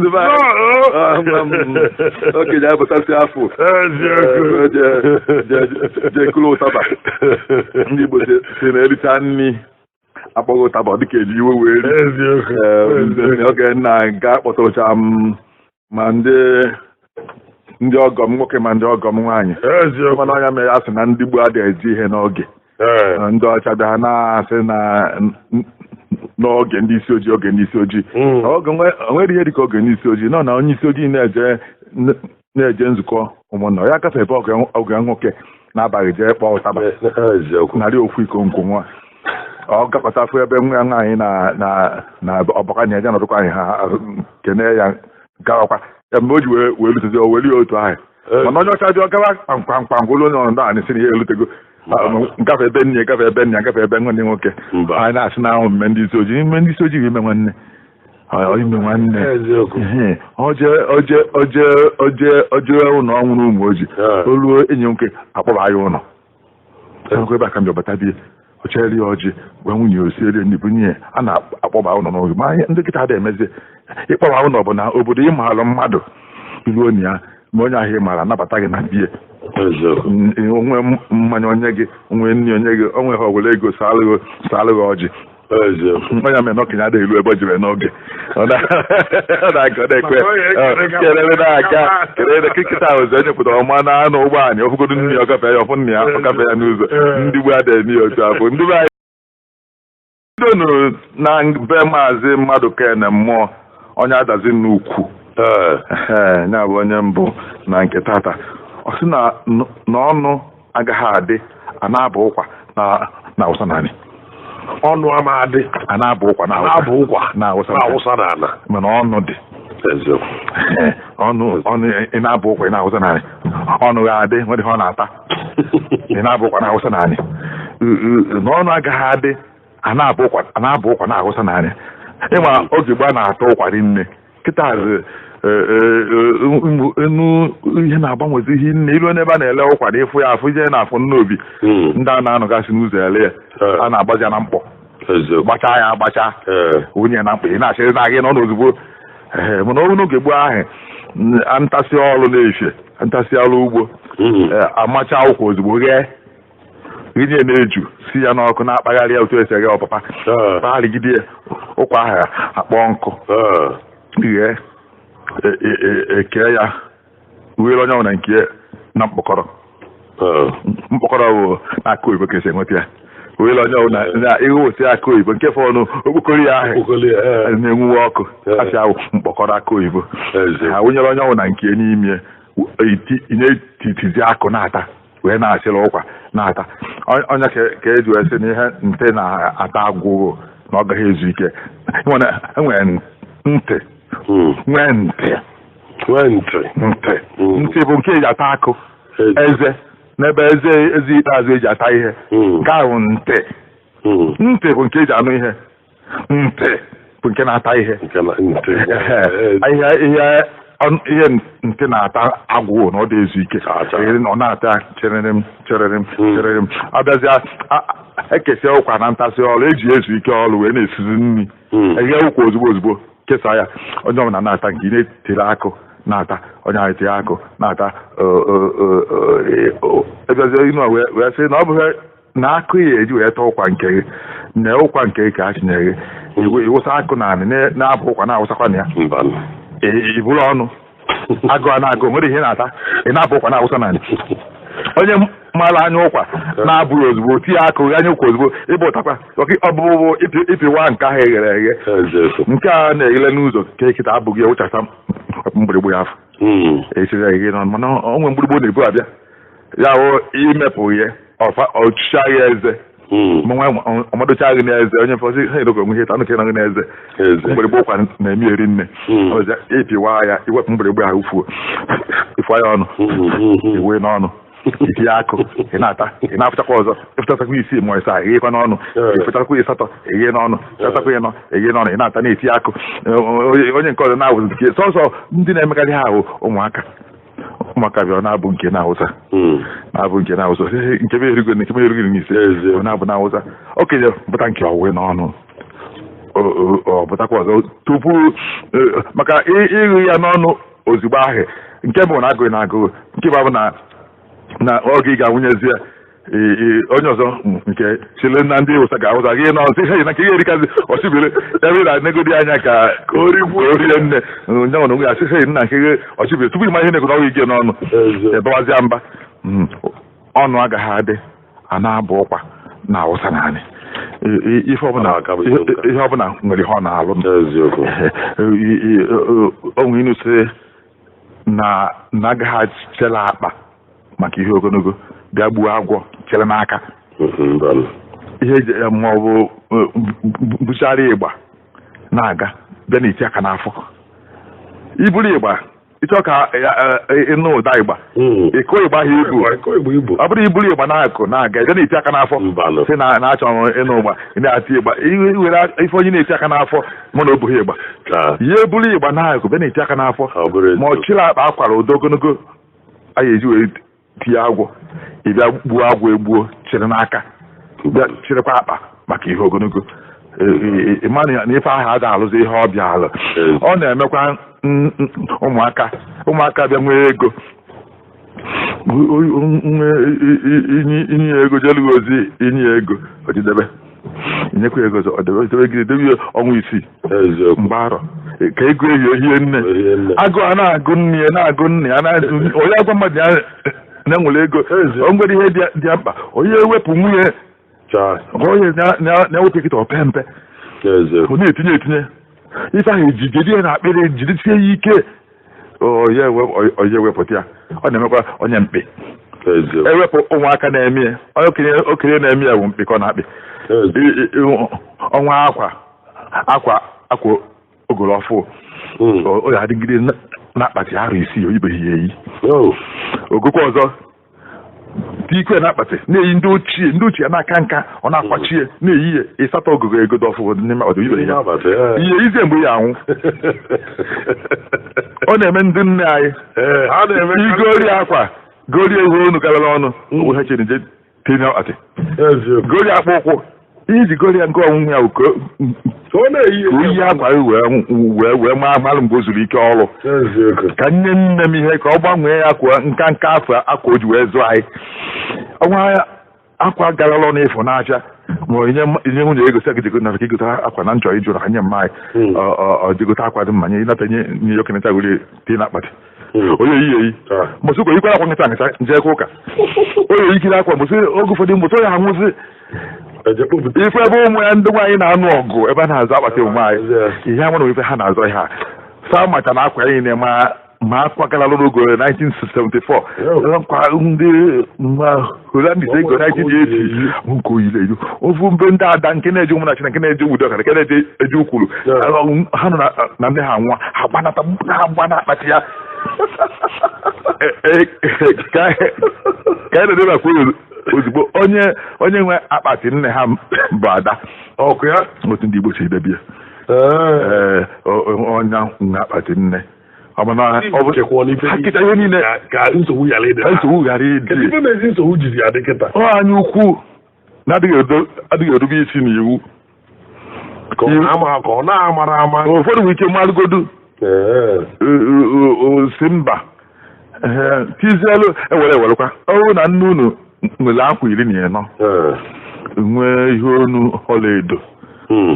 Ndị be anyị, okenye apụtasị afọ jee kụrụ ụtaba. Ndị Igbo si na ericha nri akpọghị ụtaba, ọ dịka eji iwe wee ri. Oge nna nke akpọtụrụcha m, ma ndị ọgọ m nwoke ma ndị ọgọ m nwaanyị. Mana ọnya mere a sị na ndị gboo adịghị eji ihe n'oge. Ndị ọcha bịa na-asị na n'oge ndị isi ojii, oge ndị isi ojii, oge onwere ihe dịka oge ndị isi ojii nọ na onye isi ojii na-eje nzukọ ụmụnna ya gafe ebe ọgụ ya nwoke na-abaghị jee kpọọ ụtaba, narị ofu iko nkwụ nwa, ọ gakọtafụ ebe nwa ya nwaanyị na ọbaka na eje nọdụkwa anyị, ha kene ya gawakwa ya. Mgbe o ji wee lutezi, o were ya otu ahụ. Mana onye ọcha dị, ọ gawa kpamkpamkpam gwụrụ onye ọnọdụ anyị sị na ya elutego, ngafe ebe nne, gafe ebe nna, gafe ebe nwanne nwoke. Anyị na-asị na ahụ mme ndị isi ojii, ime ndị isi ojii bụ ime nwanne, ime nwanne. Oje oje oje oje oje ụlọ ọnwụrụ ụmụ ojii, o ruo enyi nwoke akpọba ya ụlọ enwekwa ebe aka m bịa bie, ọ chere ya ọjị, gwa nwunye ya osiere nri, bunye ya. A na-akpọba ụlọ n'oge, ma ndị nkịta adịghị emezi ịkpọba ụlọ. Bụ na obodo ị maara mmadụ ruo na ya, ma onye ahụ ị maara anabata gị na bie, onwe mmanya onye gị, onwe nri onye gị, onwe ha were ego saalụ gị ọjị. Onye mere na okenye adịghị elu ebe o jere n'oge, ọ na-aga, ọ na-ekwe kelere na-aga kelere. Kịta ụzọ onye pụtara ọma na anụ ụgbọ anyị ọfụgodo nne ya, ọ gafee ya, ọfụ nna ya, ọ gafee ya n'ụzọ. Ndị gboo adịghị eme ya otu afọ. Ndị be anyị ndonu na be Maazị Mmadụ Kene Mmụọ, onye adazi n'ukwu, ee, ya bụ onye mbụ na nke tata. Ọ sị na n'ọnụ agaghị adị a na-abụ ụkwa na awụsa naanị. Ọnụ ama adị a na-abụ ụkwa na na-abụ ụkwa na awụsa na-awụsa n'ala. Mana ọnụ dị. Ọnụ ị na-abụ ụkwa, ị na-awụsa naanị, ọnụ ga-adị nwere ihe ọ na-ata. Ị na-abụ ụkwa na-awụsa naanị, na ọnụ agaghị adị a na-abụ ụkwa, a na-abụ ụkwa na-awụsa naanị. Ịma oge gbaa na-atọ ụkwa rinne. Kịta enu ihe na-agbanwezi ihe nne ilu n'ebe a na-ele ụkwa na ịfụ ya afụ ije na-afụ nnobi. Ndị a na-anọgasị n'ụzọ ele ya, a na-agbazi ya na mkpọ, gbachaa ya agbacha, wunye na mkpọ, ị na-achịrị na gị nọ n'ozugbo. Ee, mana ọrụ n'oge gboo ahụ, ntasị ọrụ na-efie, ntasị ọrụ ugbo, amacha ụkwa ozugbo, ghee rinye na-eju si ya n'ọkụ, na-akpagharị ya otu esi eghe ọpapa, kpagharịgide ya, ụkwa ahụ akpọ nkụ, ghee, eke ya, were onye ọbụla nke na mkpọkọrọ. Mkpọkọrọ bụ n'aka oyibo ka esi enweta ya. Were onye ọbụla na ihe osi aka oyibo nke fọnụ okpokoro ya ahụ na-enwuwe ọkụ, asị ahụ mkpọkọrọ aka oyibo. Ha wụnyere onye ọbụla nke n'ime, na-etitizi akụ na-ata, wee na-asịrị ụkwa na-ata. Onye ka eji wee sị na ihe ntị na-ata agwụghụ na ọ gaghị ezu ike. Enwere ntị, nwee ntị. Nwee ntị. Ntị, ntị bụ nke eji ata akụ, eze n'ebe eze, eze ikpeazụ eji ata ihe. Nke ahụ ntị. Ntị bụ nke eji anụ ihe, ntị bụ nke na-ata ihe. Ihe ihe ntị na-ata agwụ na ọ dị ezu ike, ọ na-ata chịrịrịm chịrịrịm chịrịrịm. Abịazịa ekesia ụkwa na ntasị ọrụ eji ezu ike ọrụ, wee na-esizi nri, eghe ụkwa ozugbo ozugbo, kesaa ya, onye ọbụla na-ata nke ị na-etiri akụ na-ata, onye ahụ etinye akụ na-ata. Ebiazie inu wee sị na ọ bụghị na akụ ya eji wee taa ụkwa nke gị, na ụkwa nke gị ka a chinyere gị, ịwụsa akụ na anị na-abụ ụkwa na-awụsakwa na ya, iburu ọnụ agụ a na-agụ nwere ihe na-ata, ị na-abụ ụkwa na-awụsa na anị. Onye mara anya ụkwa na-abụghị ozugbo tinye akụ anya ụkwa ozugbo, ịbụ ụtakwa ọbụbụ ịpịwa nke ahụ eghere eghe, nke a na-eghele n'ụzọ ka ekita abụghị ewụchasa mgbịrịgba ya afọ esiri eghe nọ. Mana onwe mgbịrịgba na-ebu abịa ya wụ imepụ ihe ọchịcha ya eze ọmadocha gị n'eze, onye mfọsị ha edogo onwe ihe tanụ ka ịnọghị n'eze. Mgbịrịgba ụkwa na-eme eri nne ịpịwa ya, iwepụ mgbịrịgba ahụ fuo, ịfụọ ya ọnụ, iwe n'ọnụ, itinye akụ, ị na-ata, ị na-afụchakwa ọzọ, ịfụchakwa isii ma ịsaa, eghekwa n'ọnụ, ịfụchakwa ịsatọ, eghe n'ọnụ, ịfụchakwa ịnọ, eghe n'ọnụ, ị na-ata, na-eti akụ. Onye nke ọzọ na-awụzi nke sọsọ ndị na-emekarị ha ahụ ụmụaka. Ụmụaka bịara na-abụ nke na-awụsa, na-abụ nke na-awụsa, nke m erigo, nke m erigo n'ise, na-abụ na-awụsa. Okenye pụta nke ọwụwe n'ọnụ, Ọ pụtakwa ọzọ tupu maka ịghụ ya n'ọnụ ozugbo ahụ. Nke bụ na agụghị na agụghị, nke bụ na na oge ị ga-awụnyezi ya onye ọzọ nke chile na ndị ụsa ga-awụsa gị na ọsị hei na nke ihe erikazi ọchịbiri ebe ị na-anegodi anya ka Ka o rikwuo. Ka o rie nne nye nwere onwe ya sị hei nna nke ghe ọchịbiri tupu ịma ihe na-ego n'ọnwụ ike n'ọnụ ebawazịa mba. Ọnụ agaghị adị a na-abụ ụkwa na awụsa naanị ife ọbụla. Ọ na-aka bụ eziokwu. Ihe ọbụla nwere ihe ọ na-alụ. Eziokwu. Onwe inu sị na na agaghị achela akpa maka ihe ogologo bịa gbuo agwọ chere n'aka. Mbanụ. Ihe eji ma ọ bụ buchara ịgba na-aga bịa na-eti aka n'afọ iburu ịgba ịchọ ka ịnụ ụda ịgba ịkụ ịgba ha ibu. Ịkọ igbo ibu. Ọ bụrụ iburu ịgba na-akụ na-aga bịa na-eti aka n'afọ Mbanụ. sị na na-achọ m ịnụ ụgba, ị na-ati ịgba iwere ife onye na-eti aka n'afọ mụ na o bughị ịgba Ka ihe eburu ịgba na-akụ bịa na-eti aka n'afọ ọ bụrụ ma ọ eziokwu. chịrị akpa akwara ụdọ ogologo a ga-eji wee tinye agwọ, ị bịa gbuo agwọ egbuo chịrị n'aka bịa chịrịkwa akpa maka ihe ogologo. Ị ma na ife ahụ ada alụzi ihe ọ bịa alụ. Ọ na-emekwa ụmụaka bịa nwee ego nwee inye ya ego jelu ozi inye ya ego ojidebe inyekwa ya ego ọzọ odebe debe gị debe ya ọnwa 6 mgbe arọ ka ego ehi ehie nne. Ehie nne. Agụ a na-agụ nne ya na-agụ nne ya na-agụ onye agwa mmadụ ya na-enwere ego o nwere ihe dị ya mkpa onye ewepụ nwunye onye na-ewepụ kịta ope mpe ọ na-etinye etinye ife ahụ ejide ya na akpịrị jidesie ya ike onye ewepụta ya. Ọ na-emekwa onye mkpi ewepụ ụmụaka na-eme ya onye okenye na-eme ya bụ mkpi ka ọ na-akpị ọnwa akwa akwa akwa ogolo ọfụ ọ ga-adịgide n'akpati arọ 6 oyibeghị ya eyi ogokwa ọzọ tikwe na akpati na-eyi ndị ochie na-aka nka ọ na-akwachie na-eyi ya ịsatọ ogogo ego dị ọfụ n'ime ọdụ oyibeghị ya ihe izie mgbe ya anwụ. Ọ na-eme ndị nne anyị igori akwa gorie ihe onu karịrị ọnụ onwe ha chere nje tinye akpati gorie akpa ụkwụ iji gorie nke ọnwụnwe ya ka oyi akwa wee wee maa malụ mgbe o zuru ike ọrụ ka nne nne m ihe ka ọ gbanwee ya akwa nka nka afọ akwa o ji wee zụọ anyị ọnwa akwa garala ọnụ ịfụ n'afịa ma onye nye nwunye ego sị gị na igote akwa na nchọ ịjụ na nye mma anyị ọ jigote akwa dị mma nye ịnata nye nye ya okeneta were tinye n'akpati onye eyi eyi mbọsị ụka yikwara akwa nkịta nkịta njekwa ụka onye yikiri akwa mbọsị oge ụfọdụ mbọsị onye anwụzi ife ebe ụmụ ya ndị nwaanyị na-anụ ọgụ ebe a na-azụ akpati ụmụ anyị ihe a nwere ife ha na-azọ ihe a fa macha na akwa niile ma akwa gara n'ogo 1974 nkwa ndị Hollandis ego 1980 nke oyiri eyu ofu mbe ndị ada nke na-eji ụmụnachi na nke na-eji udo ọkara nke na-eji eji ukwuru ha nọ na ndị ha nwa ha gbanata ha gba na akpati ya ka anyị na-edebakwa ozugbo onye nwe akpati nne ha bụ ada ọkụ ya otu ndị Igbo si edebe ya ee onye nwe akpati nne ọ bụ na ha kịta ihe niile ka nsogbu ghara ịdị nsogbu ghara ịdị ife na-ezi nsogbu jizi adị kịta ọ anyị ukwu na-adịghị erube isi n'iwu ka ọ na-amara ama ụfọdụ nwere ike marụgodu si mba tizielu ewere ewerekwa ọrụ na nne unu nwere akwa 14 nwee ihe onu ọlaedo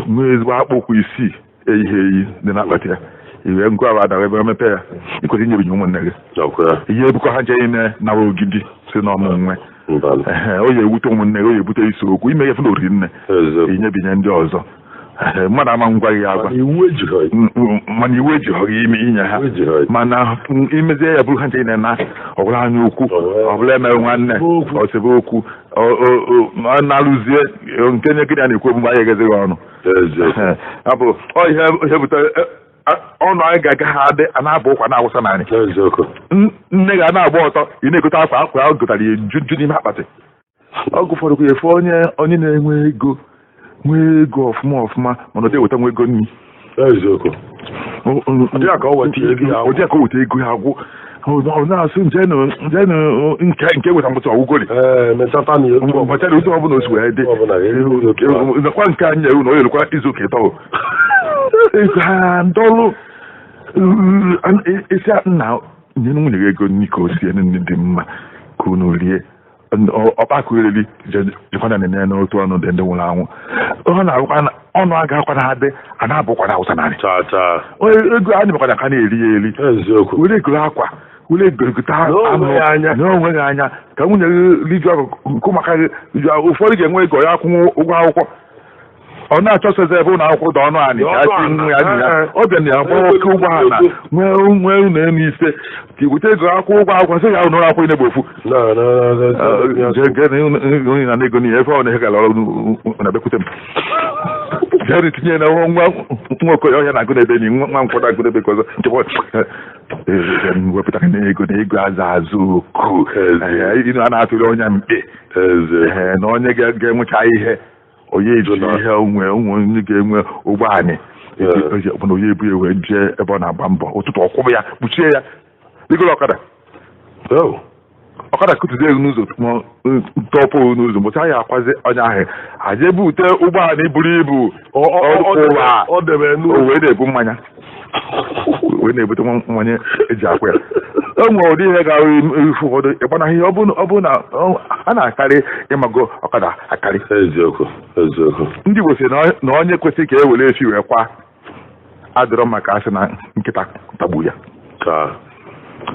nwee ezigbo akpụkpọ 6 eyighi eyi dị n'akpati ya iwe ngwa ahụ adara ebe mepe ya ikwesị inyebinye ụmụnne gị ihe ebukọ ha nche niile nawa ogidi si n'ọmụ nwe o ya ewute ụmụnne gị o ya ebute isi okwu ime ya fụna oriri nne inyebinye ndị ọzọ mmadụ ama ngwa gị agwa mana iwu ejighọ gị ime inye ha mana imezie ya bụrụ ha nche niile na ọbụla anya ukwu ọbụla emerụ nwanne osebe okwu na-alụzie nke nye gị na na-ekwu mgbe anyị egezighị ọnụ abụ ihe butere ọnụ anyị ga-aga ha adị a na-abụ ụkwa na-awụsa naanị nne ga na-agba ọtọ ị na-egote akwa akwa ahụ gotara ya ju n'ime akpatị ọgụ ụfọdụ kwa efu onye na-enwe ego nwee ego ọfụma ọfụma mana ọ dị eweta nwa ego nri ụdị a ka o weta ego ya agwụ Ọ na-asụ njenụ njenụ nke weta mkpụtụ ọgwụgori. Ee, mechata na otu ọbụla. Machara otu ọbụla o si wee dị. Otu ọbụla, ee, otu a. Nakwa nke anyị nyere na o yerukwa izu ụka ịtọ. Ha ndọlụ isi nna nye nwunye gị ego nri ka o sie nri dị mma ka unu rie. Ọkpakọ eriri jekwana na n'otu ọnụ dị ndị nwụrụ anwụ. Ọ na-arụkwa ọnụ agakwa na adị a na-abụkwa na awụsa narị. Chaa chaa. Onye ego anyị mekwana ka a na-eri ya eri. Eziokwu. Were egoro akwa, were egorokọta N'onwe ya anya. N'onwe gị anya ka nwunye gị rijuo afọ, nke ụmụaka gị rijuo afọ. Ụfọdụ ga-enwe ego ya akwụnwụ ụgwọ akwụkwọ, ọ na-achọsozi ebe ụlọ akwụkwọ dị ọnụ anị ka Ọnụ a ana, nwe ya nye ya. Ọ bịa na ya gbaa oke ụgwọ ana, nwee nwee ụlọ elu ise ka iweta ego akwụ ụgwọ akwụkwọ, sị ya ụlọ akwụkwọ na-egbo ofu. Na na na na. Onye na ego n'ihe efe ọ na-ehe gara ọrụ na bekwute m jere tinye na nwa nwa okoye ọhịa na-agụ n'ebe enyi nwa nkwado agụ n'ebe nke ọzọ nchekwa wepụta na ego na ego azụ azụ oku ịnụ a na-atụrụ onye mkpe. Eze. Ee, na onye ga-enwecha ihe onye eji ihe onwe onwe onye ga-enwe ụgbọ anyị ọbụna onye ebu ya wee jee ebe ọ na-agba mbọ ụtụtụ, ọkwụbụ ya kpuchie ya rigoro ọkada. Oh. Ọkada kụtụzie ego n'ụzọ tọpụ n'ụzọ mbọchị ya akwazi onye ahụ aje bute ụgbọala buru ibu ụwa. Ọ debe o n'ụlọ. wee na-ebu mmanya, wee na-ebute mmanya eji akwa ya. O nwere ụdị ihe ga-ahụ ife ụfọdụ ịgbanaghị ihe ọ bụ na a na-akarị ịmago ọkada akarị. Eziokwu. Eziokwu. Ndị Igbo sị na onye kwesịrị ka e were efi wee kwa adịrọ maka asị na nkịta tagbu ya. Ka.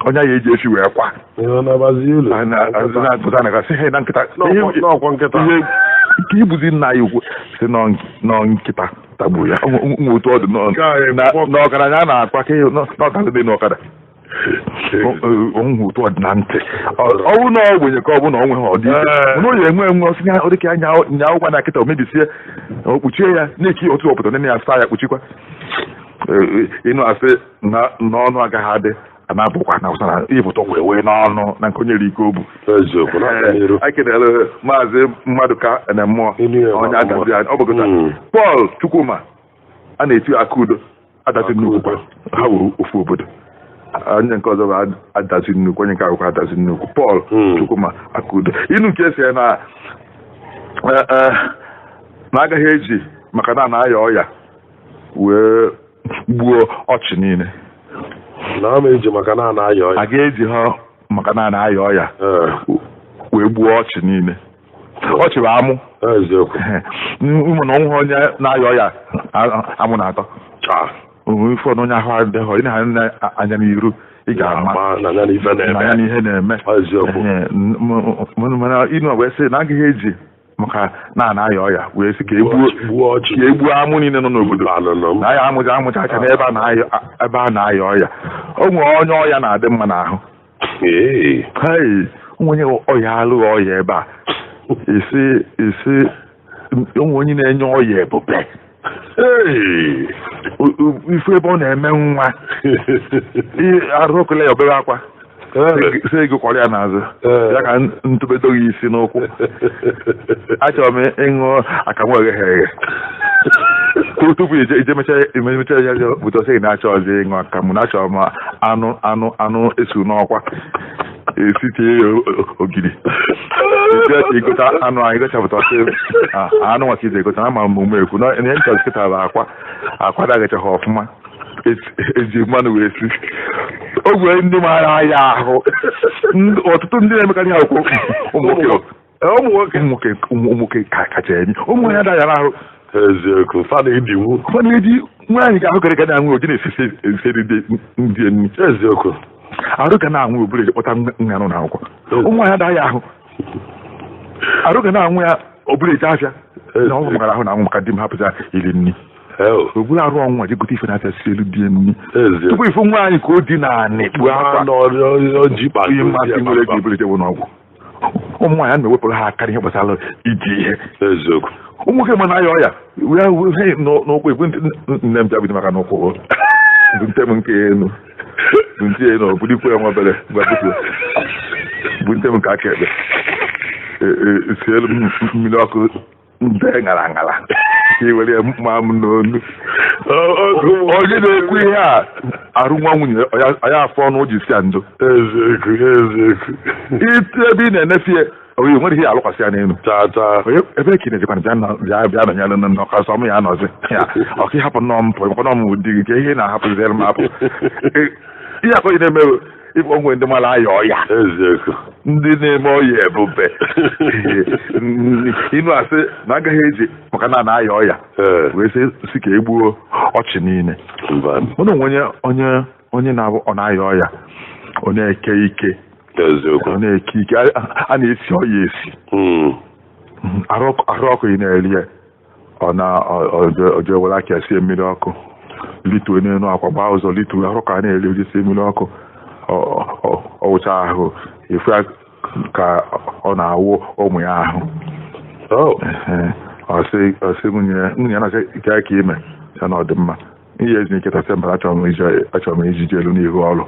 Onye ya eji efi wee kwa Ihe ọ na-abazi ulu. na-apụta na gasị na nkịta N'ọkwa nkịta. Ihe nke ibuzi nna ya ukwu si nọ nkịta tagbu ya. Nwe otu ọ dị Nke a na ọgaranya a na-akpa ka n'ọkada dị n'ọkada onwe otu ọ dị na ntị ọwụ na ogbenye ka ọ bụ na ọ nweghị ọ dị ike mana o ya enwe enwe ọsị ya ọ dịka anya nya ụgwa na nkịta o mebisie, o kpuchie ya na-eki otu ọpụta nene ya saa ya kpuchikwa. Ịnụ asị na n'ọnụ agaghị adị a na-abụkwa na ụsara ịpụta wee wee n'ọnụ na nke onye ike obu. Eziokwu. Na-aga n'iru. Anyị kelere Maazị Mmadụka na mmụọ Inu ya onye ma adazi anyị ọ bụgota Paul Chukwuma a na-eti aka udo adazi nnukwu kwa ha wuru ofu obodo, onye nke ọzọ bụ adazi nnukwu, onye nke akwụkwọ adazi nnukwu Paul Chukwuma aka udo. Inu nke esi ya na na agaghị eji maka na na-aya ọya wee gbuo ọchị niile. Na ama eji maka na ana-aya ọya. A ga-eji ha maka na na-aya ọya wee gbuo ọchị niile. Ọchị bụ amụ. Eziokwu. Ụmụ na ọnwụ onye na-aya ọya amụ na-atọ. Chaa. Onwe ife onye ahụ adịghị ị na-anya anya n'iru ị ga-ama Ma na ya na ife na ya na-eme. na ihe na-eme. Eziokwu. Mana ịnụ wee sị na agaghị eji maka na na-aya ọya wee sị ka egbuo Gbuo ọchị. ka egbuo amụ niile nọ n'obodo. Anụnụ m. Na ya amụcha amụcha aka n'ebe a na-aya ebe a na-aya ọya. O nwere onye ọya na-adị mma n'ahụ. Ee. Hei, onye ọya alụghị ọya ebe a isi isi onwe onye na-enye ọya ebube. Hey. Ifu ebe ọ na-eme nwa arụ okele ya obere akwa sị ego kwara ya n'azụ ya ka ntụbedo gị isi n'ụkwụ. Achọrọ m ịṅụ akamụ eghe eghe tupu ije mecha ya bute ọsị gị na-achọ ọzọ ịṅụ akamụ na achọrọ m anụ anụ anụ esu n'ọkwa esi tinye ya ogiri ije ka igota anụ anyị gochapụta ọsị anụ nwa ka ije egota na ama m ume ekwu na ihe nchọrọ kịta bụ akwa akwa dagachaghị ọfụma eji mmanụ wee si ogwe ndị maara ya ahụ. Ọtụtụ ndị na-emekarị ha okwu ụmụ nwoke. Ụmụ nwoke. Ụmụ nwoke ka kacha emi ụmụ nwaanyị adaghị ahụ. Eziokwu. Fada idinwu. Ụfọdụ na-eji nwaanyị ga-ahụ kere ka na-anwụ oji na-esisi esi ndị nri. Eziokwu. Arụ ga na-anwụ obere eji kpọta nwa nọ n'akwụkwọ. Ụmụ nwaanyị adaghị ahụ arụ ga na-anwụ ya obere eji afịa na ọ bụ maka ahụ na-anwụ maka di m hapụta iri nri. Hell. Obere arụ ọnwụ ji gote ife na-afịa si elu die nri Eziokwu. tupu ifu nwaanyị ka o di na anị kpuo akwa. Anụ ọ ji kpata ihe mmasị ozi ya nwere ego kpamkpam. ebere jewe n'ọgwụ ụmụ nwaanyị a na-ewepụrụ ha aka n'ihe gbasara iji ihe. Eziokwu. Ụmụ nwoke ma na-aya ọya ya he n'ụkwụ ekwe nne m bịa maka n'ụkwụ bụ nte m nke elu bụ nte elu ọ bụrụ ya nwa obere ngwa butuo bụ nte m nke aka ekpe sie elu m mmiri ọkụ nte ṅara ṅara ka i were ya maa m n'onu. Onye na-ekwu ihe a arụ nwa nwunye ya afọ ọnụ o ji si ya ndo. Eziokwu, eziokwu. Ite ebe ị na-enefie onye nwere ihe alụkwasị ya n'elu. Taa taa. Onye ebe ka ị na-ejekwana bịa bịa bịa nọnyere nne nne ọka sọ m ya nọzi ya ọka ịhapụ nnọọ m pụ maka na m di gị ka ihe ị na-ahapụziri m apụ. Ihe akọ ị na-eme ịbụ onwe ndị mara aya ọya. Eziokwu. Ndị na-eme ọya ebube inu asị na agaghị eji maka na na-aya ọya wee sị ka e gbuo ọchị niile. Mba. Mụ na onwe onye onye na-abụ ọ na-aya ọya, ọ na-eke ike. Eziokwu. Ọ na-eke ike, a na-esi ọya esi. Arụ ọkụ ị na-eri ya, ọ na oje were aka sie mmiri ọkụ lituo n'elu akwa gbaa ụzọ lituo arụ ka a na-eri oje sie mmiri ọkụ ọwụcha ahụ efu ya ka ọ na-awụ ụmụ ya ahụ. Ọsị nwunye ya na-asị ka ka ime ya na ọ dị mma ihe ezi nkịta sị mba, achọrọ m ijiji elu n'ihu ọrụ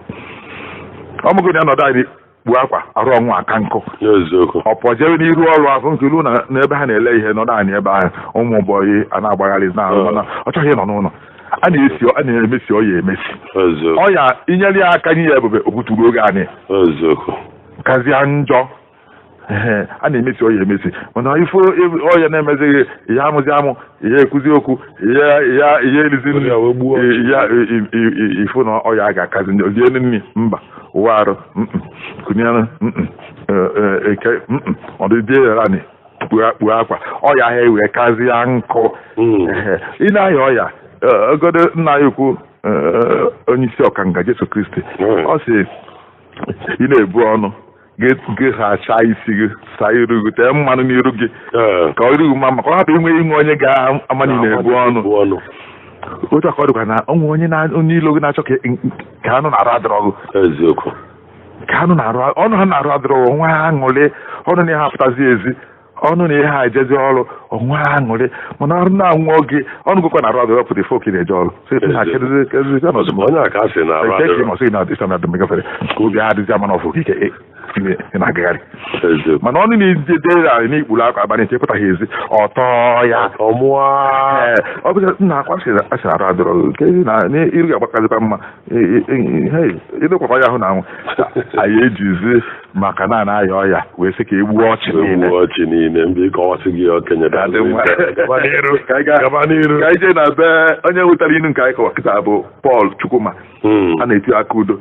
ọ mụgo na ọnọdụ anyị kpuo akwa arụ ọnwụ aka nkụ. Eziokwu. Ọ pụọ jere n'iru ọrụ ahụ nke ilu n'ebe ha na-ele ihe nọdụ anyị ebe ahụ ụmụ bọyị a na-agbagharị na-arụ mana ọ chọghị ịnọ n'ụlọ a na-esi a na-emesi ọya emesi. Eziokwu. Ọya inyere ya aka nye ya ebube obuturu oge anyị. Eziokwu. Kazie njọ. Ee, a na-emesi ọya emesi mana ife ọya na-emezighị ya amụzi amụ ya ekwuzi okwu ya ya ya erizi nri Ya wee gbuo ọchị. Ya ifu na ọya ga-akazi njọ rie nri mba ụwa arụ kụnyere eke ọdịdị anyị kpuo akwa ọya ahụ ewee kazie nkụ. Ị na-aya ọya ogodo nna ya ukwu onye isi ọkanga Jesu Kristi ọ sị ị na-ebu ọnụ gị sachaa isi gị saa iru gị tee mmanụ n'iru gị ka ọ iru gị mma maka ọ hapụ inwe inwe onye ga-ama na ị na-ebu ọnụ. Otu aka ọ dịkwa na onwe onye onye ilo gị na-achọ ka anụ na-arụ adịrọ gị. Eziokwu. Ka anụ na-arụ ọnụ ha na-arụ adịrọ gị onwe ha aṅụrị ọnụ na ihe apụtazi ezi ọnụ na ihe ha ejezi ọrụ onwe ha aṅụrị mana ọrụ na-anwụ oge ọnụ gụkwa na-arụ adịrọ pụta ife oke na-eje ọrụ. Onye a ka a sị na-arụ adịrọ. Ka obi ha adịzi ama n'ọfụ ike ị na-agagharị. Eziokwu. Mana ọnụ na-eji dere anyị n'ikpuru akwa abalị nke pụtaghị ezi ọtọ ya. Ọmụa. Ọ bụ nna akwa asị arụ adịrọ ka ezi na iru ga-agbakazikwa mma ịdịkwakwa ya ahụ na anwụ anyị ejizi maka na na-aya ọya wee sị ka e gbuo ọchị niile. Egbuo ọchị niile mgbe ịkọwasị gị okenye. Ga-adị mma. Gaba n'iru. Ka anyị gaa- Gaba n'iru. Ka anyị jee na be onye wetara inu nke anyị kọwa kịta bụ Paul Chukwuma. A na-eti aka udo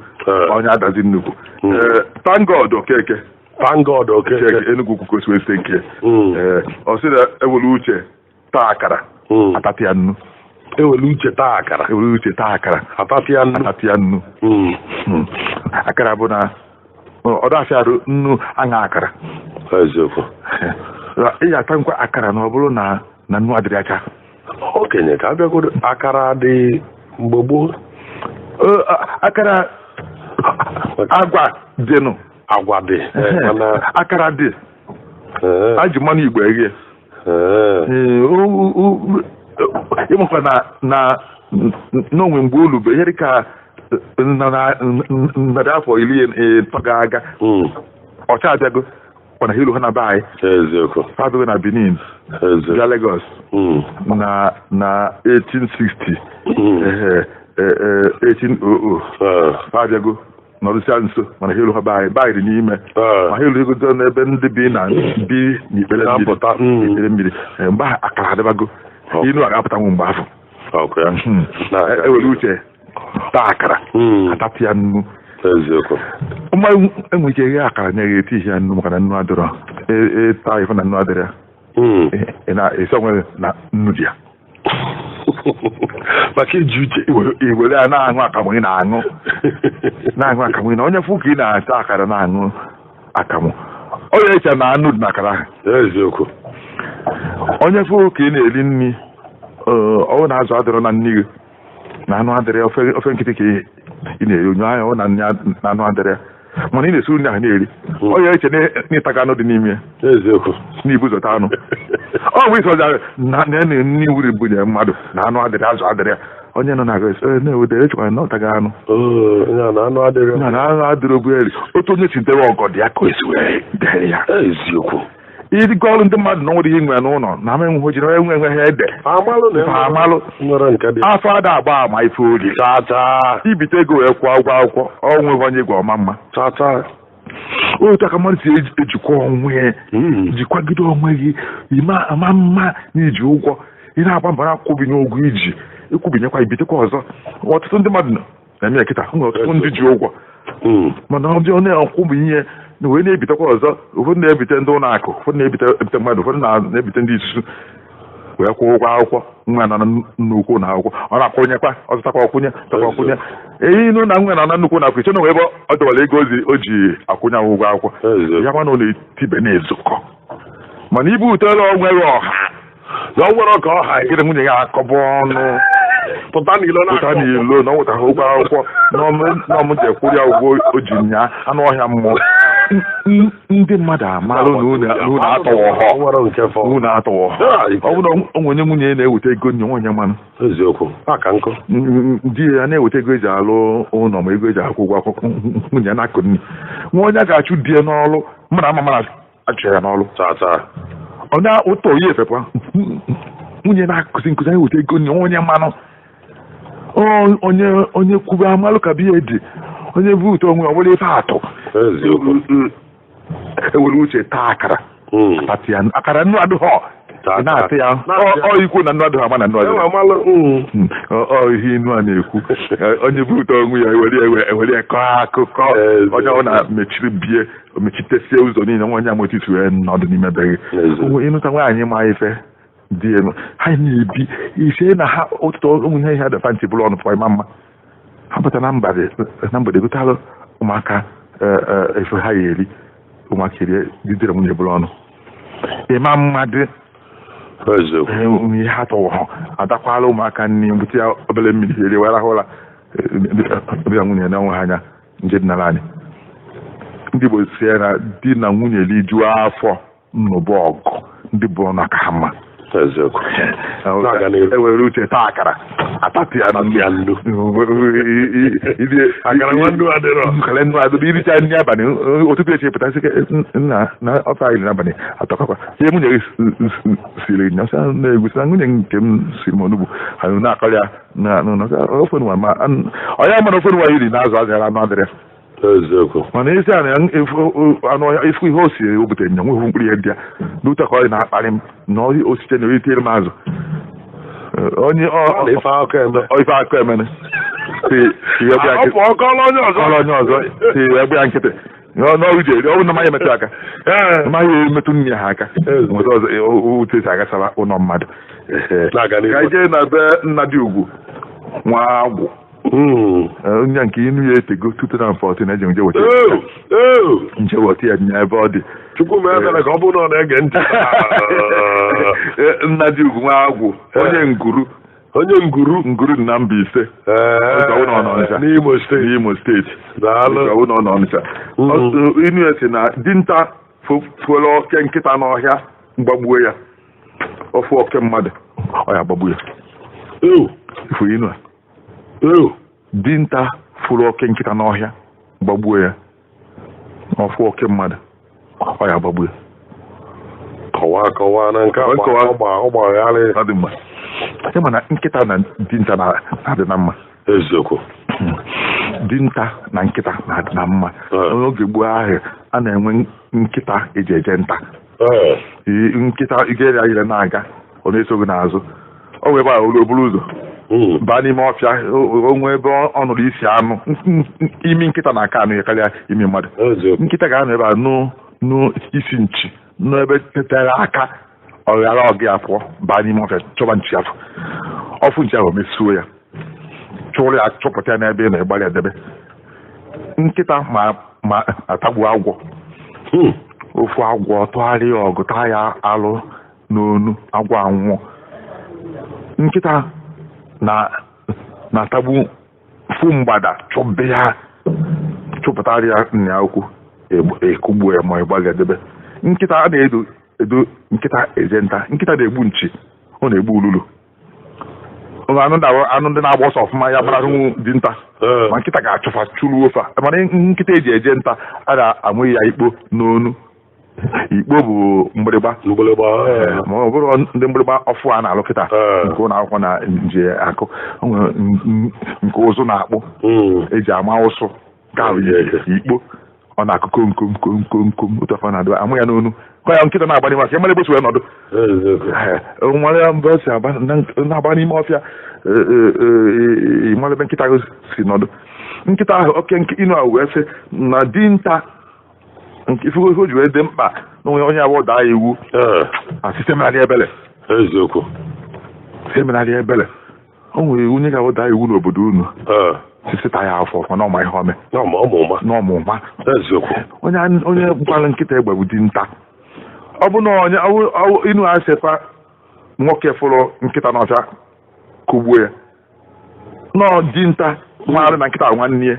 onye adazi nnukwu. Thank God Okeke. Thank God Okeke. Okeke Enugu ukwu ka o si wee site nke. Ọ sị na ewere uche taa akara atatị ya nnu. Ewere uche taa akara. Ewere uche taa akara atatị ya nnu. Atatị ya nnu. Akara bụ na ọ dafịa arụ nnu aṅa akara. Eziokwu. Ị ga-ata nkwa akara na ọ bụrụ na nnu adịrị aka. Okenye ka abịagodo akara dị mgbe gboo. Akara agwa dịnụ. Agwa dị. Akara dị. Aji mmanụ Igbo eghe. Ịmakwa na n'onwe mgbe olu bụ ihe dịka narị afọ 30 gara aga. Ọcha abịago mana ha ilu ha na be anyị. Eziokwu. Ha abịago na Benin. Eziokwu. Bịa Lagos. Na 1860. 1800. Ha abịago nọrụsịa nso mana ha ilu ha be anyị be anyị dị n'ime. Ma ha ilu ego n'ebe ndị bi na bi n'ikpere mmiri. Ikpere mmiri. Mgbe ahụ akara adịbago. Inu a ga-apụtanwu mgbe afọ. Ewere uche taa akara atatị ya nnu. Eziokwu. Mma enwe ike ghe akara nye gị eti ya nnu maka na nnu adịrọ. Taa ife na nnu adịrọ ya. Ị na-esi onwe na nnu dị ya. Maka iji uche. Iwere ya na-aṅụ akamụ ị na-aṅụ. Na-aṅụ akamụ ị na onye fụ ka ị na-ata akara na-aṅụ akamụ. Onye eche na anụ dị n'akara ahụ. Eziokwu. Onye fụ ka ị na-eri nri ọ na azụ adịrọ na nri gị na anụ adịrị ofe nkịtị ka ị na-eri onye ahụ na anụ adịrị mana ị na-esi nri ahụ na-eri. Onye eche na ịtaga anụ dị n'ime ya. Eziokwu. N'ibuzọta anụ. Ọ bụ isi ọja na nri wuri bunye mmadụ na anụ adịrị azụ adịrị ya. Onye nọ na-aga na-ewede echekwara na ọtaga anụ. Na anụ adịrị. Na anụ adịrị bụ eri. Otu onye si debe ọgọdọ ya ka o si wee dere ya. Eziokwu. Ịgọ ọrụ ndị mmadụ na nwere ihe nwere n'ụlọ na ama enweghị ji na enwe enweghị ede. Amalụ na Fa amalụ. Nwere nke dị. Afọ ada agba ama ife ori. Chaa chaa. Ibite ego wee kwụọ ụgwọ akwụkwọ, ọ nweghị onye gwa ọma mma. Chaa chaa. Otu aka mmadụ si ejikwa onwe ya, jikwagide onwe gị, ịma ama mma na iji ụgwọ, ị na-agba mbọ na-akwụbinye ụgwọ iji ịkwụbinyekwa, ibitekwa ọzọ. Ọtụtụ ndị mmadụ na-eme ya kịta. Nwere ọtụtụ ndị ji ụgwọ, mana ọ dị ọ na-akwụbinye na wee na-ebitekwa ọzọ. Ụfọdụ na-ebite ndị ụlọ akụ, ụfọdụ na-ebite ebite mmadụ, ụfọdụ na-ebite ndị isusu wee kwụọ ụgwọ akwụkwọ nwa nọ na nnukwu ụlọ akwụkwọ. Ọ na-akwụnyekwa, ọ zụtakwa, ọkwụnye, zụtakwa, ọkwụnye. Ehi nụ na nwa nọ na nnukwu ụlọ akwụkwọ, iche na ebe ọ dọwara ego o ji akwụnye ụgwọ akwụkwọ. Ya ma na ọ na-etibe na-ezukọ, mana ibu utele onweghị ọha. Na ọ nwere ka ọha. Gịnị nwunye ya akọbọ ọnụ. Pụta n'ilo. Pụta n'ilo na ọ nwetara ụgwọ akwụkwọ n'ọmụ ji ekwuru ya ụgwọ o ji nya anụ ọhịa mmụọ. Ndị mmadụ amalụ na unu atọwọ Ọ nwere nke fọ. Unu atọwọ. Ọ bụrụ na onwe onye nwunye na-eweta ego nye onye mmanụ. Eziokwu, aka nkụ. Di ya na-eweta ego eji alụ ụlọ ma ego eji akwụ ụgwọ akwụkwọ, nwunye ya na-akụ nri. Nwa onye ga-achụ di ya n'ọlụ mmadụ ama mara achụ ya n'ọlụ. Chaa chaa. Onye ụtọ ya efekwa nwunye na-akụzi nkụzi, anyị weta ego nye onye mmanụ. Onye onye kwube amalụ ka biya dị, onye bụ ụtọ onwe ọ bụla ife atụ. Eziokwu. Ewere uche taa akara. Atati ya akara nnu adịghọ. Taa. Ị na-atụ ya. Na-atụ ya. Ọ ikwu na nnu adịghọ, ama na nnu Enwe adịghọ. amalụ. Ọ ihe inu a na-ekwu. Onye bụ ụtọ onwe ya ewere ewere ya kọọ akụkọ. Onye ọ na-mechiri bie mechitesie ụzọ niile, nwa onye amotiti wee nọdụ n'ime be gị. Ịnụta nwaanyị ma ife dị elu ha na-ebi ise na ha ụtụtụ ụmụ ihe ihe dị ntị bụrụ ọnụ pụọ ịma mma ha pụta na mgbede, na mgbede gotalụ ụmụaka efe ha ya eri, ụmụaka erie, di na nwunye bụrụ ọnụ ịma mma dị. Ihe ha tọwọ ha adakwala ụmụaka nri, bute ya obere mmiri ha erie wee rahụ ụra. Di na nwunye na onwe ha anya nje dị n'ala anyị. Ndị Igbo si ya na di na nwunye rijuo afọ nnụbụ ọgụ, ndị bụ ọnụ aka ha mma. Eziokwu. Na-aga n'ihu. Ewere uche taa akara, atatụ ya na Ya nnu. Akara nwa nnu adịrọ. Akara nnu adịrọ. Iricha nri abalị, ụtụtụ echi pụta sị nna na ofe anyị n'abalị atọkakwa ihe nwunye gị siri nya sị na-egusi na nwunye nke m siri m onugbu ha na-akọrọ ya na na ofe nwa ma ọ ya mana ofe nwa iri na azụ azụ anụ adịrị ya. Mana isi a na anụ ọhịa ifu ihe o siri o butere nya nweghị mkpụrụ ihe dị ya n'ute ka ọ na-akparị m na osite na oritere m azụ onye Ọ na ife akụkọ eme. Ife akụ emene Ọ pụọ kọọrọ onye ọzọ. Kọrọ onye ọzọ si egbe ya nkịtị n'ọrụ ji eri ọ bụ na maghị emetụ aka, maghị emetụ nne ha aka. Nweta ọzọ ute si agasara ụlọ mmadụ. Na-aga n'ihu. Ka anyị jee na be nna dị ugwu nwa agwụ. Onye nke inu ya etego 2014 eji nje weta. Ew, ew. Nje weta ya nya ebe ọ dị. Chukwu ma ebere ka ọ bụrụ na ọ na-ege ntị. Nna dị ugwu nwa agwụ, onye nguru. Onye nguru. Nguru dị na Mbaise. Ọ bụ na ọ nọ Ọnịcha. N'Imo Steeti. N'Imo Steeti. Daalụ. Ọ bụ na ọ nọ Ọnịcha. Inu ya si na dinta fuola oke nkịta n'ọhịa mgbagbuo ya, ofu oke mmadụ ọ ya gbagbu ya. Ew, ifu inu a. Ew. Dinta furu oke nkịta n'ọhịa gbagbuo ya, ofu oke mmadụ ọ ya gbagbu ya. Kọwaa, kọwaa na nke a. Kọwaa. Ọgbagharị. Ọ dị mma. Ịma na nkịta na dinta na-adị na mma. Eziokwu. Dinta na nkịta na-adị na mma. N'oge gboo ahụ a na-enwe nkịta eji eje nta. Nkịta igere ire na-aga, ọ na-eso gị n'azụ, o wee gbaa olu oburu ụzọ baa n'ime ọfịa, o nwee ebe ọ nụrụ isi anụ. Imi nkịta na-aka anụ ya karịa imi mmadụ. Nkịta ga-anọ ebe a nụ nụ isi nchi n'ebe tetere aka, ọ ghara ọgụ ya pụọ baa n'ime ọfịa chọba nchi afọ ọfụ nchi ahụ, mesuo ya, chụrụ ya, chọpụta ya n'ebe ị na-egbalị edebe nkịta ma ma atagbu agwọ. Ofu agwọ tụgharịa ọgụ taa ya alụ n'onu, agwọ anwụọ. Nkịta na na-atagbu fu mgbada, chọbe ya, chụpụtara ya nna ya ukwu, ekugbuo ya ma ịgbalị edebe nkịta. A na-edo edo nkịta eje nta. Nkịta na-egbu nchi, ọ na-egbu ululu. Ụlọ anụ ndị anụ ndị na-agba ọsọ ọfụma ya gbarahụ dinta. Ma nkịta ga-achụfa chụrụ ofe a. Mana nkịta eji eje nta a na-amụ ya ikpo n'onu. Ikpo bụ mgbịrịgba. Mgbịrịgba. Ma ọ bụrụ ndị mgbịrịgba ọfụ a na-alụ kịta nke ụlọ akwụkwọ na nje akụ, o nwere nke ụzụ na-akpụ eji ama ụsụ, nke ahụ ikpo. Ọ na-akụ kom kom kom kom kom, otu afọ na-adịba amụ ya n'onu kọ ya. Nkịta na-agba n'ime ọfịa, mara ebe o si wee nọdụ. Nwere ya mgbe o si na-agba n'ime ọfịa, mara ebe nkịta ahụ si nọdụ. Nkịta ahụ oke inu ahụ wee sị na dinta nke ife o ji wee dị mkpa na onye abụọ daa iwu asị seminarị ebele. Seminarị ebele. O nwere iwu onye ga-abụ daa iwu n'obodo unu, sisita ya afọ ọfọ n'ọma ihe ome n'ọmụma. Onye gwara nkịta egbe bụ dinta. Ọ bụ na onye inu asịkwa nwoke fụrụ nkịta n'ọfịa kụgbuo ya, nọọ dinta nwarị na nkịta nwanne ya.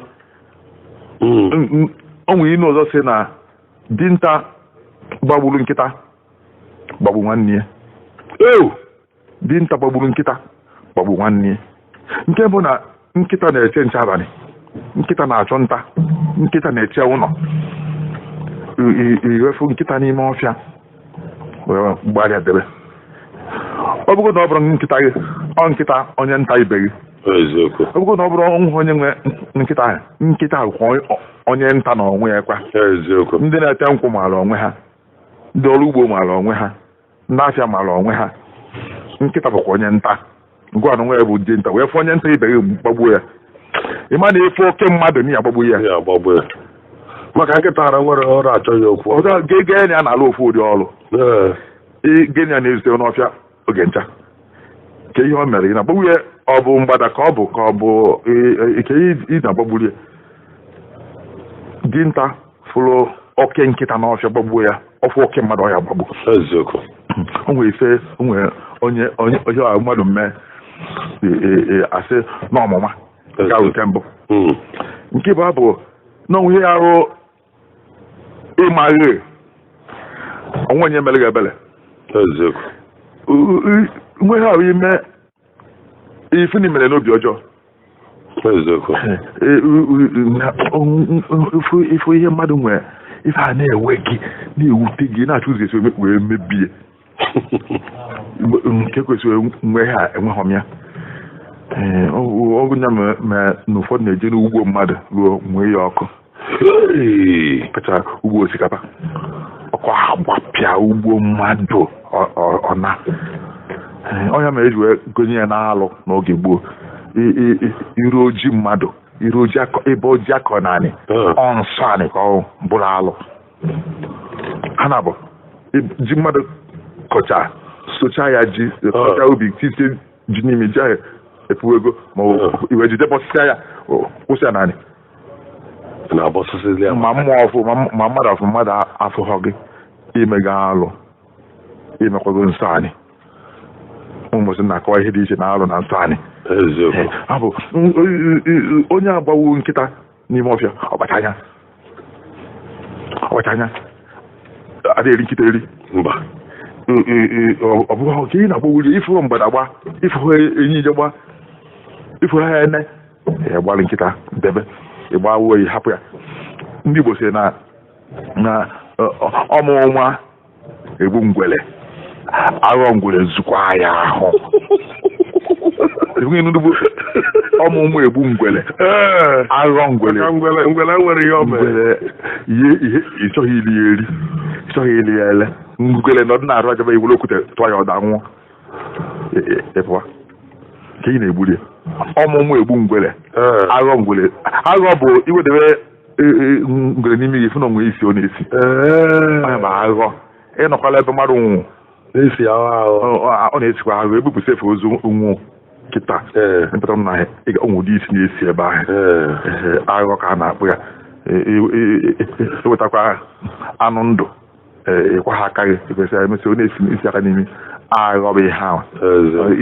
O nwere inu ọzọ sị na dinta gbagburu nkịta gbagbu nwanne ya. Dinta gbagburu nkịta gbagbu nwanne ya. Nke bụ na nkịta na-eche nche abalị, nkịta na-achọ nta, nkịta na-eche ụlọ. Iwefu nkịta n'ime ọfịa wee gbarịa debe, ọ bụrụ na ọ bụrụ nkịta gị, ọ nkịta onye nta ibe gị. Ọ bụrụ na ọ bụrụ ọnwụ onye nwe nkịta ahụ, nkịta ahụ kwa onye nta na onwe ya kwa. Ndị na-ete nkwụ maara onwe ha, ndị ọrụ ugbo maara onwe ha, ndị afịa maara onwe ha. Nkịta bụkwa onye nta. Ngwa na onwe ya bụ dinta wee fụ onye nta ibe gị gbagbuo ya, ị ma na efe oke mmadụ na ya agbagbuo ya. Maka nkịta ara nwere ọrụ achọghị okwu. Ọzọ ga ya na-alụ ofu ụdị ọrụ. Gịnị ya na-ezute n'ọfịa oge ncha ke ihe o mere ị na-agbagbu ya? Ọ bụ mgbada ka ọ bụ, ka ọ bụ ike ị na-agbagburu ya? Dinta fụrụ oke nkịta n'ọfịa gbagbuo ya, ọfụ oke mmadụ ọ ya gbagbu. O nwere ife, o nwere onye onye onye ahụ mmadụ mee asị n'ọmụma. Nke ahụ nke mbụ. Nke bụ abụ na onwe ihe arụ ịmaghị onwe onye mere gị ebele. Nwe ha ahụ ime ife na mere n'obi ọjọọ. Ife ihe mmadụ nwere, ife a na-ewe gị, na-ewute gị, na-achọ ụzọ esi wee mebie nke kwesịrị nwe ha enweghị ya. Ọ bụ ya ma na ụfọdụ na-eje n'ugbo mmadụ ruo nwee ya ọkụ, kacha ugbo osikapa, ọkụ agbapịa ugbo mmadụ. Ọ na ọnya mere eji wee gonye ya n'alụ n'oge gboo. Iru oji mmadụ, iru oji ebe oji akọ naanị ọ nsọ anị ka ọ bụrụ alụ. Ha na-abụ ji mmadụ kọcha, socha ya ji, kọcha ubi, tisie ji n'ime ji ahụ, epu ego ma iwe jide bọsịsịa ya, kwụsị ya naanị. Ma mmụọ ọfụ ma mmadụ afụ mmadụ afụghọ gị, imega alụ, imekwago nsọ anyị. Ụmụsị na-akọwa ihe dị iche na alụ na nsọ anyị. Abụ onye agbawu nkịta n'ime ọfịa, ọkpacha anya, ọkpacha anya adịghị eri nkịta eri. Mba. Ọ bụghị nke ị na-agbawuri. Ifuru mgbada gba, ifuru enyi ije gba, ifuru ha ene ya gbalị nkịta debe, ịgba oyi hapụ ya. Ndị Igbo si na na ọmụ nwa egbu ngwele, aghọ ngwele zukwa ya ahụ. Ọmụ nwa egbu ngwele, aghọ ngwele. Ngwele nwere ihe o mere. Ngwele ihe ịchọghị ili ya eri, ịchọghị ili ya ele. Ngwele nọdụ na-arụ ajaba, iwere okwute tụọ ya, ọda nwụọ. Ịpụwa ka ị na-egburi ya. Ọmụmụ egbu ngwele, aghọ ngwele. Aghọ bụ iwedebe ngwele n'ime gị, fụ na onwe isi ọ na-esi. Onye bụ aghọ, ịnọkwala ebe mmadụ nwụ na-esi ahụ ahụ. Ọ na-esikwa ahụ ebupụsị efe ozu nwụ kịta mpụtara m na onwe ụdị isi na-esi ebe ahụ. Aghọ ka a na-akpụ ya. Ewetakwa anụ ndụ, ịkwa ha aka gị ekwesịrị emesị ọ na-esi isi aka n'imi. Aghọ bụ ihe ahụ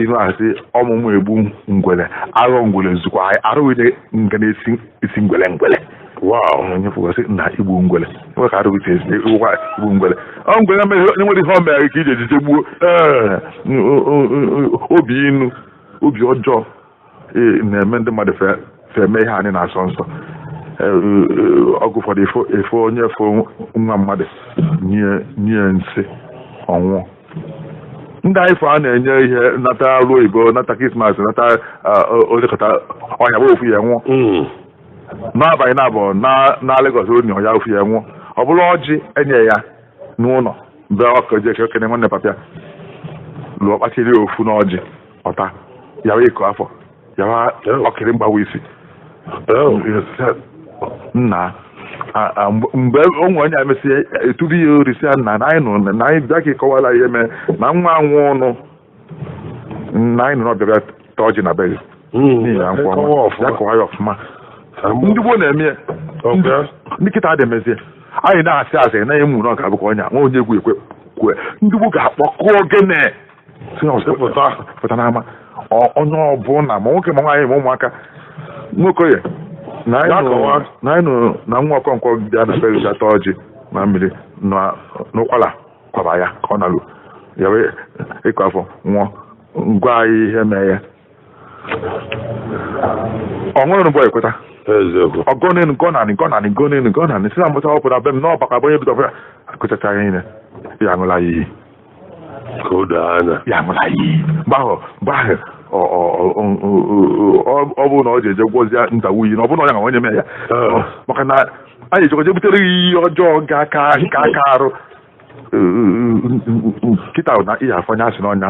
ihu ahụ sị ọmụmụ egbu ngwele, aghọ ngwele zukwa arụghị nke na-esi isi ngwele ngwele. Onye fụgasị na igbu ngwele nwe ka arụghị si esi igbu ngwele. Ọ ngwele onye nwere ihe o mere ka iji ejije gbuo. Obi inu, obi ọjọọ na-eme ndị mmadụ fe eme ihe anyị na-asọ nsọ. Ọgụ ụfọdụ efo onye fo nwa mmadụ nye nsị ọnwụọ. Ndị anyị fọ a na-enye ihe nata ruo oyibo, nata Krismas, nata olekọta ọnya bụ ofu ya nwụọ. N'abalị na-abụ na Lagos onye ọya ofu ya nwụọ, ọ bụrụ ọjị enye ya n'ụlọ mgbe ọkụ je kene nwanne papa ya lụọ kpachiri ofu n'ọjị ọta yawa ịkọ afọ yawa ọkịrị mgbawa isi. Nna, mgbe onwe onye emesị etubu ya orisi ya, nna, na anyị nụ na anyị bịa ka ịkọwara ihe mee na nwa anwụ ọnụ na anyị nọ bịa taa ọjị na be gị n'ihi ya nkwụ ọma ya kọwa ya ọfụma. Ndị gboo na-eme ya, ndị kịta adị emezie. Anyị na-asị asị na emu na ọ ga-abụkwa onye nwa onye egwu ekwe kwe. Ndị gboo ga-akpọ kụọ ogene pụta n'ama, onye ọbụla, ma nwoke ma nwaanyị ma ụmụaka, nwokoye na anyị nụ na nwa Ọkọnkwọ bịa na be gị taa ọjị na mmiri n'ụkwala kwaba ya ka ọ na-alụ ya wee ịkọ afọ nwụọ, ngwa anyị ihe mee ya ọ nwere mbọ ekweta ọgọnenu gọnanị gọnanị gọnenu gọnanị si na mbọcha ọ pụta be m n'ọbaka bụ onye bido ọbụla akụchacha ya niile ya aṅụla ya iyi ya aṅụla ya iyi. Mgbe ahụ ọ bụrụ na ọ ji eje gwọzie ntawu iyi na ọ bụrụ na onye nwa onye mee ya, maka na anyị ejekwa je butere gị iyi ọjọọ ga aka aka arụ kịta na ihe afọ anya asị n'ọnya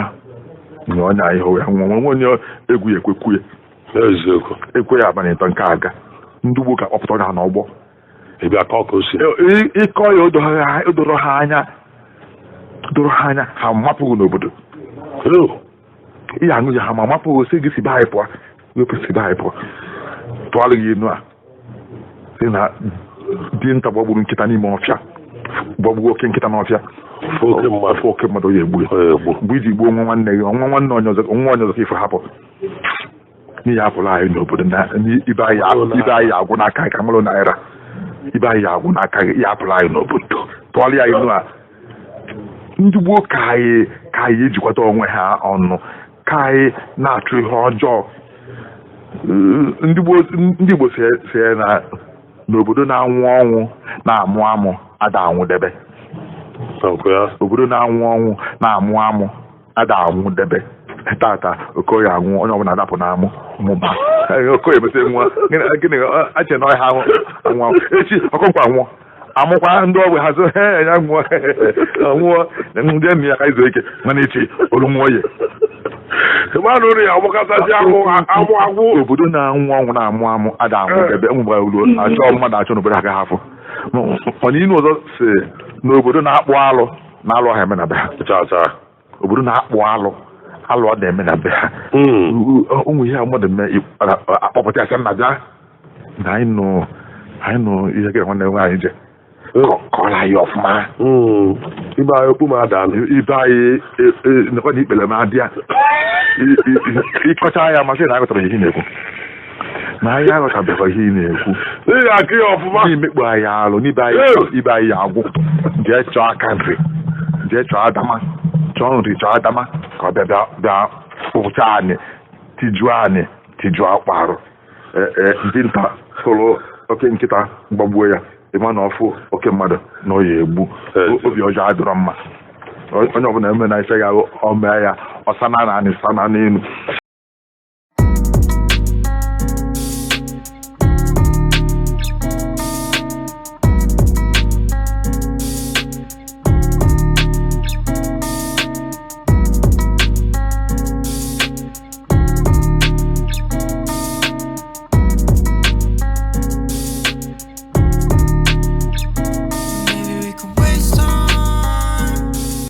na ọnya ihe ya nwa nwe onye egwu ya ekwekwu ya ekwe ya abalị ịtọ nke aga. Ndị ugbo ga-akpọpụta ọnya n'ọgbọ ịkọ ya odoro ha anya doro ha anya ha mapụghị n'obodo ihe aṅụ ya ha ma mapụghị si gị si be anyị pụọ, wepụ si be anyị pụọ, tụọrọ gị enu a si na dinta gbagburu nkịta n'ime ọfịa, gbagbuo oke nkịta n'ọfịa, oke mmadụ ya egbu ya mgbe iji gbuo nwa nwanne gị, nwa nwanne onye ọzọ, nwa onye ọzọ ka ife hapụ n'ihi hapụrụ anyị n'obodo na ibe anyị agwụ n'aka gị ka mụrụ naira ibe anyị agwụ n'aka gị ya hapụrụ anyị n'obodo tụọrọ ya inu a. Ndị gboo ka anyị ejikwata onwe ha ọnụ ka anyị na-achụ ihe ọjọọ. Ndị Igbo si na n'obodo na-anwụ ọnwụ na-amụ amụ ada anwụdebe. Obodo na-anwụ ọnwụ na-amụ amụ ada anwụdebe. Tata Okoye anwụ, onye ọbụla adapụ n'amụ mụba Okoye mesị nwa gịnị ache na ọha anwụ echi Ọkọnkwọ anwụọ amụkwa ndị ọgwụ ha so ya nwụọ nwụọ ndị enyi ya ka izu ike mana echi olu nwụọ ya. Obodo na-anwụ ọnwụ na-amụ amụ ada anwụ ebe enwegara olu achọ mmadụ achọ n'obodo agaghị afụ. Mana inu ọzọ si n'obodo na-akpụ alụ na alụ ahụ eme na be ha. Obodo na-akpụ alụ alụ ọ na-eme na be ha. Ụmụ ihe mmadụ mee akpọpụta ya sị nna bịa na anyị nụ ihe gị nwanne nwaanyị je kọọrọ anyị ọfụma. Ibe anyị okpu m ada ibe anyị nekwa na ikpere m abịa ịkọcha ya masị na aghọtara ihe ị na-ekwu na anyị aghọtabeghị ihe ị na-ekwu n'imekpu anyị alụ n'ibe anyị agwụ. Jee chọọ aka nri, jee chọọ adama, chọọ nri, chọọ adama ka ọ bịa bịa kpụcha anyị tijuo anyị tijuo akpa arụ. Dinta soro oke nkịta gbagbuo ya ịma na ọfụ oke mmadụ na ọ ya egbu. Obi ọjọọ adịrọ mma. Onye ọbụla eme na ife ya o mee ya ọsana na anị sana n'elu.